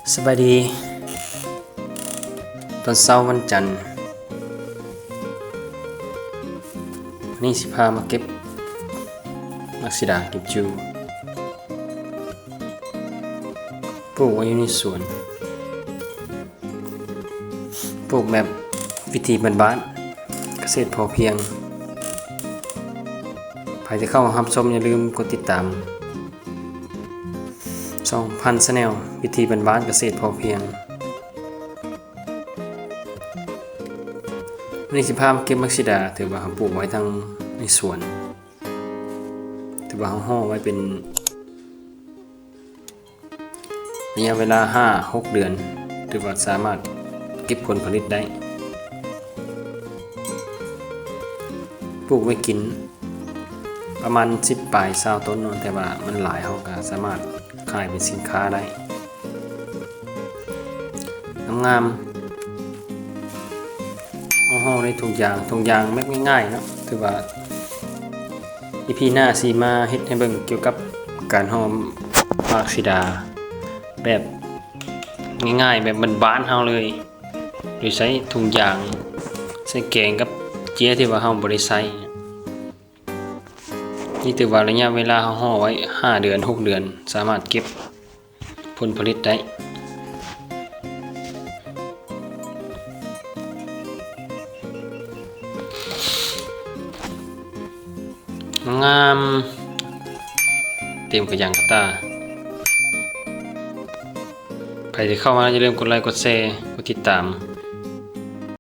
ສະບາຍດີ ຕອນເຊົ້າວັນຈັນ ວັນນີ້ຊິພາມາເກັບໝາກສີດາ ກິມຈູ ປູກໄວ້ຢູ່ໃນສວນ. ປູກແບບວິທີບ້ານໆ ກະເສດພໍພຽງ. ໃຜທີ່ເຂົ້າມາຮັບຊົມ ຢ່າລືມກົດຕິດຕາມຊ່ອງພັນ Channel ວິທີບ້ານໆ ກະເສດພໍພຽງ. ມື້ນີ້ຊິພາມາເກັບໝາກສີດາ ຖືວ່າເຮົາປູກໄວ້ທັງໃນສວນ ຖືວ່າເຮົາຫໍ່ໄວ້ເປັນ ໄລຍະເວລາຫ້າຫົກເດືອນ ຖືວ່າສາມາດເກັບຜົນຜະລິດໄດ້. ປູກໄວ້ກິນປະມານສິບປາຍຊາວຕົ້ນເນາະ ແຕ່ວ່າມັນຫຼາຍ ເຮົາກະສາມາດຂາຍເປັນສິນຄ້າໄດ້ ງາມໆ. ເຮົາຫໍ່ໃນຖົງຢາງ ຖົງຢາງແບບງ່າຍໆເນາະ. ຖືວ່າອີພີໜ້າຊິມາເຮັດໃຫ້ເບິ່ງກ່ຽວກັບການຫໍ່ໝາກສີດາແບບງ່າຍໆ ແບບບ້ານໆເຮົາເລີຍ ໂດຍໃຊ້ຖົງຢາງ ໃສ່ແກງກັບເຈ້ຍທີ່ວ່າເຮົາບໍ່ໄດ້ໃຊ້. ນີ້ຖືວ່າໄລຍະເວລາເຮົາຫໍ່ໄວ້ຫ້າເດືອນ ຫົກເດືອນ ສາມາດເກັບ ຜົນຜະລິດໄດ້. ງາມ ເຕັມກະຫຍັງກະຕາ. ໃຜທີ່ເຂົ້າມາ ຢ່າລືມກົດໄລ ກົດແຊ ກົດຕິດຕາມ